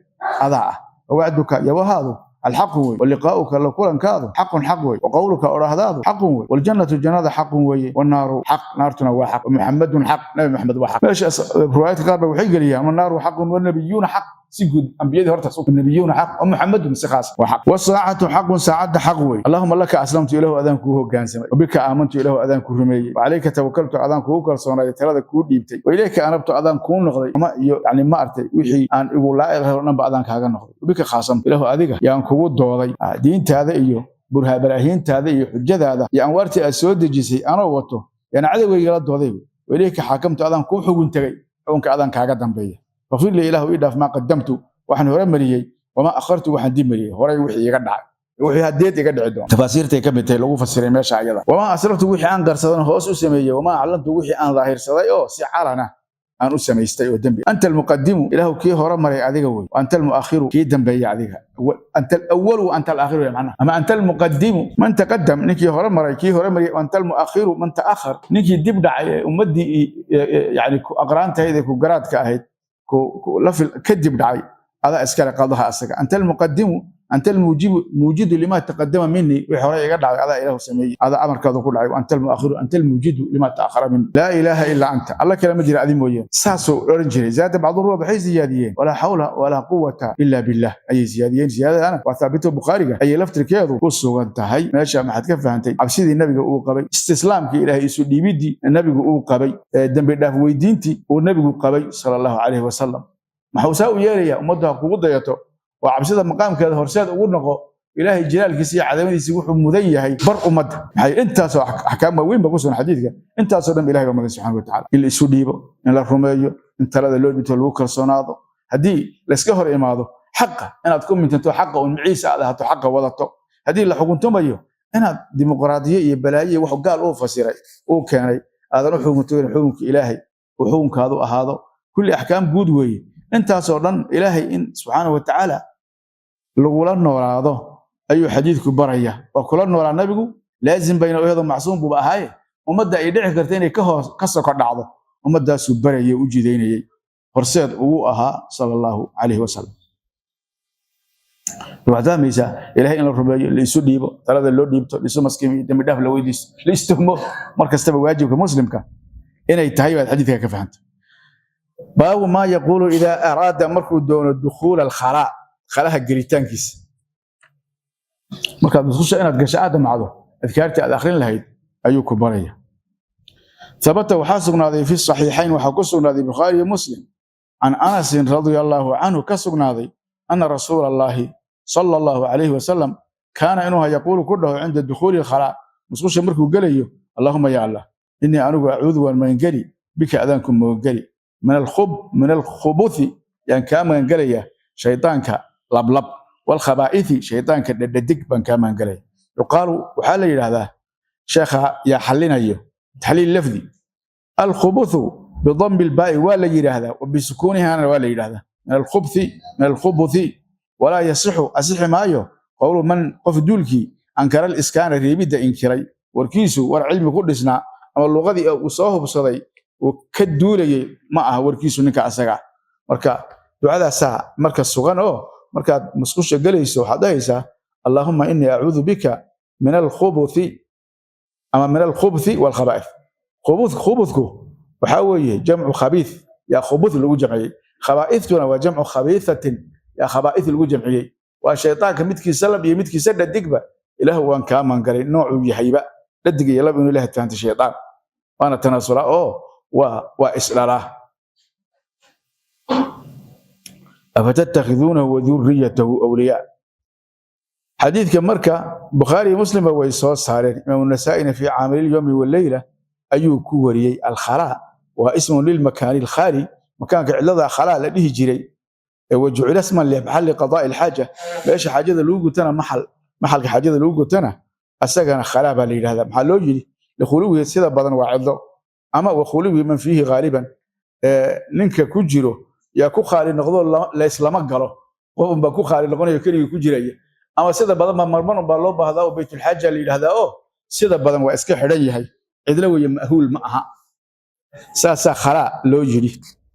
adaa ah. Wawacduka, yabahaadu, alxaqu wey. Waliqaa'uka, la kulankaadu, xaqun, xaq wey. Waqowluka, odhahdaadu, xaqun wey. Waljannatu, jannada, xaqun weeye. Wannaaru xaq, naartuna waa xaq. Wamuxamadun xaq, Nabi Maxamed waa xaq. Meeshaas riwaayadka qaar ba waxay geliyaan wannaaru xaqun wanabiyuuna xaq, si guud ambiyadii horta nabiyuuna xaq, wamuxamadun si khaas waa xaq. Wasaacatu xaqun, saacadda xaq wey. Allahuma laka aslamtu, Ilahu adaan kuu hogaansamay. Wabika aamantu, Ilahu adaan ku rumeeyey. Wacalayka tawakaltu, adaan kugu kalsoonaaday, talada kuu dhiibtay. Wailayka anabtu, adaan kuu noqday ama iyo yani ma artay wixii aan igu laa'iq ahay oo dhan ba adaan kaaga noqday. Wabika khaasamtu, Ilahu adiga yaan kugu dooday. Diintaada iyo burhaabaraahiintaada iyo xujadaada iyo anwaartii aad soo dejisay anoo wato yaan cadowgayga la dooday. Wailayka xaakamtu, adaan kuu xugun tegay, xukunka adaan kaaga dambeeya. Faqfir lii, Ilaahu ii dhaaf, maa qadamtu, waxaan hore mariyey, wamaa akhartu, waxaan dib mariyey, horay wixii iga dhacay, wixii hadeed iga dhici doona. Tafaasiirtay ka mid tahay lagu fasiray meesha ayada. Wamaa asraftu, wixii aan qarsadan hoos u sameeyey, wamaa aclantu, wixii aan daahirsaday oo si calana aan u samaystay oo dembi. Anta almuqadimu, Ilaahu kii hore maray adiga wey, anta almuakhiru, kii dambeeyey adiga. Anta alawalu wa anta alaakhiru ya macnaha. Ama anta almuqadimu man taqadam, ninkii hore maray, kii hore mariyay. Anta almuakhiru man ta'akhar, ninkii dib dhacay ee ummaddii yani ku aqraantahayd ee ku garaadka ahayd kadib dhacay adaa iskale qadaha asaga. Anta almuqadimu, anta almuujibu, muujidu lima taqadama mini, wixii hore iga dhacay adaa Ilaahu sameeyey, adaa amarkaadu ku dhacay. Anta almuakhiru, anta almuujidu lima ta'akhara mini. Laa ilaaha ilaa anta, Alla kale ma jira adi mooyeen. Saasuu oran jiray. Zaada bacdu ruwaad, waxay ziyaadiyeen walaa xawla walaa quwata ila billah ayay ziyaadiyeen. Ziyaadadana waa thaabito, Bukhaariga ayay laftirkeedu ku sugan tahay. Meesha maxaad ka fahantay? Cabsidii nabiga uu qabay, istislaamkii Ilaahay isu dhiibidii nabigu uu qabay, dembi dhaaf weydiintii uu nabigu qabay sala Allahu calayhi wasalam. Maxuu saa u yeelayaa? Ummaddu ha kugu dayato oo cabsida maqaamkeeda horseed ugu noqo. Ilaahay jalaalkiisa iyo cadamadiisa wuxuu mudan yahay bar ummadda. Maxay intaasoo axkaam waaweyn ba ku sugan xadiidka? Intaasoo dhan Ilahay baa mudan subxana watacala in la isu dhiibo, in la rumeeyo, in talada loo dhibto, lagu kalsoonaado. Haddii layska hor imaado xaqa, inaad ku mintanto xaqa uun maciisa aad ahato, xaqa wadato. Haddii la xukuntumayo, inaad dimuqraadiye iyo balaaye iyo wax gaal uu fasiray uu keenay aadan u xukuntoyn, xukunka Ilaahay uu xukunkaadu ahaado. Kulli axkaam guud weeye intaasoo dhan. Ilaahay in subxaana wa tacaala lagula noolaado ayuu xadiidku baraya. Waa kula noolaa nabigu, laazim bayna iyadoo macsuum buuba ahaaye. Ummadda ay dhici karta inay ka hoos ka soko dhacdo, ummaddaasuu barayay, u jidaynayay, horseed ugu ahaa sala Allahu calayhi wasalam. Waxaad fahmaysaa Ilahay in la rumeeyo, la isu dhiibo, talada loo dhiibto, la isu maskimiyo, dembi dhaaf la weydiisto, la istuhmo mar kastaba waajibka muslimka inay tahay baad xadiidka ka fahantay. Baabu maa yaquulu idaa araada, markuu doono, dukhuula alkhalaa, khalaha gelitaankiisa. Markaad musqusha inaad gasho aad damacdo, adkaartii aad akhrin lahayd ayuu ku baraya. Habata, waxaa sugnaaday, fi saxiixayn, waxaa ku sugnaaday Bukhaari iyo Muslim, can Anasin radia Allahu canhu ka sugnaaday, ana rasuula Allahi sala Allahu calayhi wasalam kaana, inuu yaquulu, ku dhaho, cinda dukhuuli alkhalaa, musqusha markuu gelayo: Allahuma, ya Allah, inii anigu acuudu, waan magangeli, bika, adaanku magangeli, min alkhubuthi, yaan kaa magangelaya, shaydaanka lablab, walkhabaa'ithi, shaydaanka dhedhedig baan kaa magangelaya. Yuqaalu, waxaa la yidhaahdaa, sheekha yaa xallinayo taxliil lafdi, alkhubuthu bidammi lbaa'i waa la yidhaahdaa, wa bisukuunihana waa la yidhahdaa, min alkhubthi, min alkhubuthi. Walaa yasixu, asixi maayo, qowlu man, qof duulkii, ankara aliskaana, reebidda inkiray. Warkiisu war cilmi ku dhisnaa ama luqadii uu soo hubsaday uu ka duulayay ma aha warkiisu ninka asaga. Marka ducadaasaa marka sugan oo markaad musqusha gelayso waxaad dhahaysaa: Allahuma inii acuudu bika min alkhubuthi, ama min alkhubthi walkhaba'ith. Khubudku waxaa weeye jamcu khabiith, yaa khubuth lagu jamciyey. Khabaa'ithtuna waa jamcu khabiithatin, yaa khabaa'ith lagu jamciyey. Waa shaytaanka midkiisa lab iyo midkiisa dhadigba. Ilaahu waan kaa magangalay noocuu yahayba, dhadig iyo lab inuu Ilaah fahantay. Shaytaan waana tanaasulaa oo waa isdhalaa. Afatattakhiduunahu wa durriyatahu awliyaa. Xadiidka marka Bukhaari iyo Muslimba way soo saareen. Imaamu Nasaa'ina fi caamili lyowmi waleyla ayuu ku wariyey. Alkhalaa waa ismun lilmakaani alkhaali, makaanka cidlada khalaa la dhihi jiray. Wajucila isman limaxalli qadaa'i alxaaja, meesha xaajada lagu gutana, maxalka xaajada lagu gutana asagana khalaa baa la yidhahdaa. Maxaa loo yidhi? Likhuluwihi, sida badan waa cidlo, ama wakhuluwihi man fiihi ghaaliban, ninka ku jiro yaa ku khaali noqdo, layslama galo, qof unbaa ku khaali noqonayo keligii ku jiraya, ama sida badan baa marmar unbaa loo baahdaa oo baytulxaaja la yidhahdaa, oo sida badan waa iska xidhan yahay, cidlo weeye, ma'huul ma aha, saasaa khalaa loo yidhi.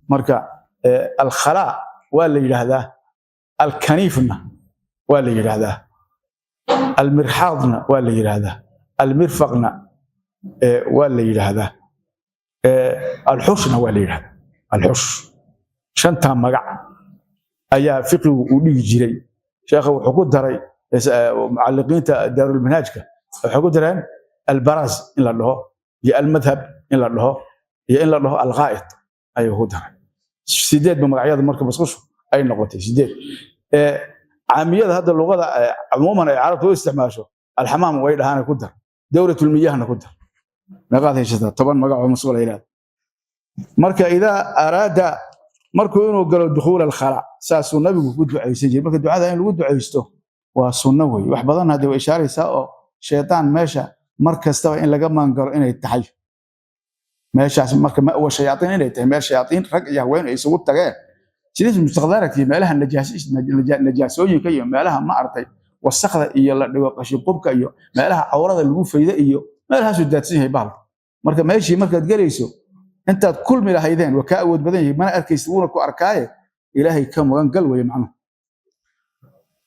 Marka alkhalaa waa la yidhaahdaa, alkaniifna waa la yidhaahdaa, almirxaadna waa la yidhaahdaa, almirfaqna waa la yidhaahdaa, alxushna waa la yidhahdaa. Alxush, shantaa magac ayaa fiqigu uu dhigi jiray. Sheekha wuxuu ku daray, mucalliqiinta daarulmanhaajka waxay ku dareen albaraaz in la dhaho, iyo almadhab in la dhaho, iyo in la dhaho alghaa'id ayuu ku daray. 8 ba magacyada marka musqushu ay noqotay 8. Caamiyada hadda luqada cumuuman ay carabtu u isticmaasho alxamaam way dhahaan, ku dar dowlatulmiyahna ku dar, meeqaad haysataa? 10 magac oo masquul ay leedahay. Marka idaa araada, markuu inuu galo dukhuul alkhala, saasuu nabigu ku ducaysan jiray. Marka ducada in lagu ducaysto waa sunno wey. Wax badan hadde way ishaaraysaa oo shaytaan meesha mar kastaba in laga maangalo inay tahay meeshaas, marka ma'wa shayaatiin inay tahay, meel shayaatiin rag iyo haween ay isugu tageen, sidiis mustaqdarakii meelaha najaasooyinka iyo meelaha ma artay wasakda iyo la dhigo qashin qubka iyo meelaha cawrada lagu faydo iyo meelahaasuu daadsan yahay bahalka. Marka meeshii markaad gelayso, intaad kulmi lahaydeen waa kaa awood badan yahay, mana arkaysid, wuuna ku arkaaye, Ilaahay ka magan gal weye macnuhu.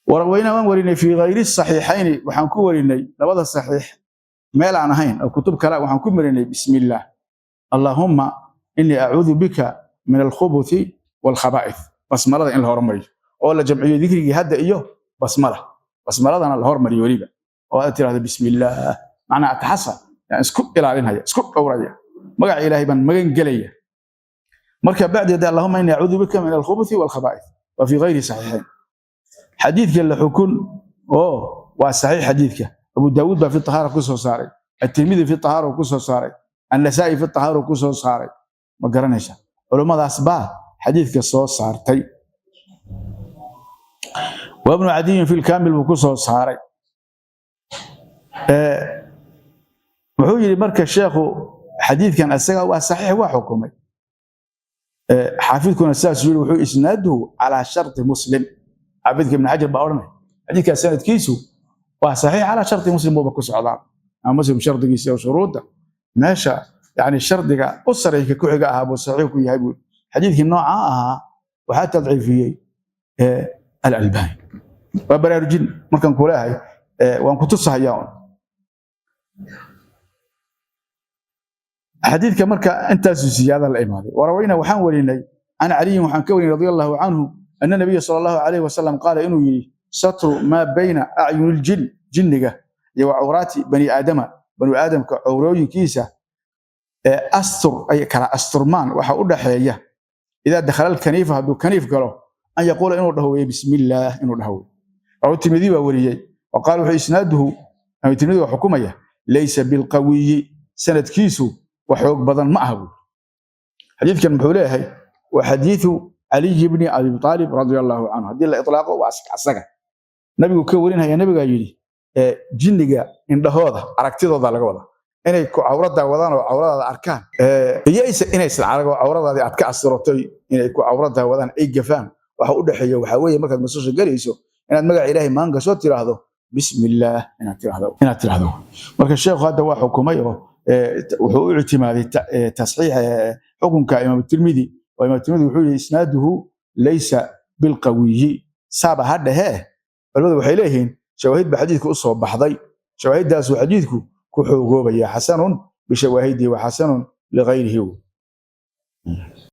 Warawayna waan warinay fii hayri saxiixayni, waxaan ku warinay labada saxiix meel aan ahayn oo kutub kale waxaan ku marinay: bismillaah, allaahumma innii acuudu bika min alkhubuthi waalkhabaa'ith. Basmalada in la hormariyo oo la jamciyo dikrigii hadda iyo basmala, basmaladana la hormariyo weliba, oo aad tirahdo bismillaah, macnaa ataxasa, yani isku ilaalinaya, isku dhowraya, magaca Ilaahay baan magan gelaya. Marka bacdi hadda allahuma innii acuudu bika min alkhubuthi waalkhabaa'ith waa fii hayri saxiixayn. Xadiidka la xukun oo waa saxiix. Xadiidka Abu Daawuud baa fi tahaara ku soo saaray, Atirmidi fi tahaara ku soo saaray, Annasaa'i fi tahaara ku soo saaray. Ma garanaysa, culummadaas baa xadiidka soo saartay. Wabnu Cadiyin fi lkaamil buu ku soo saaray. Wuxuu yidhi marka sheekhu xadiidkan isaga waa saxiix, waa xukumay. Xaafidkuna sidaasuu yidhi, wuxuu isnaaduhu calaa sharti Muslim. Xaafidka Ibn Xajar baa odhanay xadiidkaas sanadkiisu waa saxiix, calaa sharti Muslim buuba ku socdaa, ama Muslim shardigiisa oo shuruudda meesha yani shardiga u sareyka ku xiga ahaa buu saxiix ku yahay buu. Xadiidkii noocaa ahaa waxaa tadciifiyey Alalbani. Waa baraarujin markaan kuleehay, waan ku tusahayaa un xadiidka. Marka intaasuu siyaada la imaaday. Warawayna, waxaan warinay can Caliyin, waxaan ka warinay radia allahu canhu, ana nabiya sala allahu alayhi wasalam qaala, inuu yidhi: satru maa bayna acyuni ljin, jinniga iyo wa cawraati bani aadama, banu aadamka cawrooyinkiisa ee astur ay kala asturmaan waxa u dhaxeeya, idaa dakhala alkaniifa, hadduu kaniif galo, an yaquula, inuu dhaho weye, bismillaah inuu dhaho weye. Rawahu Tirmidi baa wariyey. Wa qaala, wuxuu isnaaduhu, ama Tirmidi waa xukumaya, laysa bilqawiyi, sanadkiisu wax xoog badan ma aha buuri. Xadiidkan muxuu leeyahay? Waa xadiidu Caliy bni Abi Aalib radia allahu canhu. Haddii la itlaaqo waa asaga nabigu ka warinaya. Nabigaa yidhi jinniga indhahooda aragtidooda laga wada inay ku cawradaa wadaan oo cawradaada arkaan, iyo inaysan arag oo cawradaadii aad ka asirotay, inay ku cawradaa wadaan ay gafaan, waxa u dhexeeya waxaa weeye markaad masusha gelayso inaad magaca Ilaahay maan gasho, tiraahdo bismillaah, inaad tiraahdo. Marka sheekhu hadda waa xukumay oo wuxuu u ictimaaday tasxiix xukunka Imaam Tirmidi, oo Imaam Tirmidi wuxuu yidhi isnaaduhu laysa bilqawiyi. Saaba ha dhehee, culimadu waxay leeyihiin shawaahid ba xadiidku u soo baxday, shawaahiddaasuu xadiidku ku xoogoobaya, xasanun bishawaahidihi wa xasanun ligayrihi.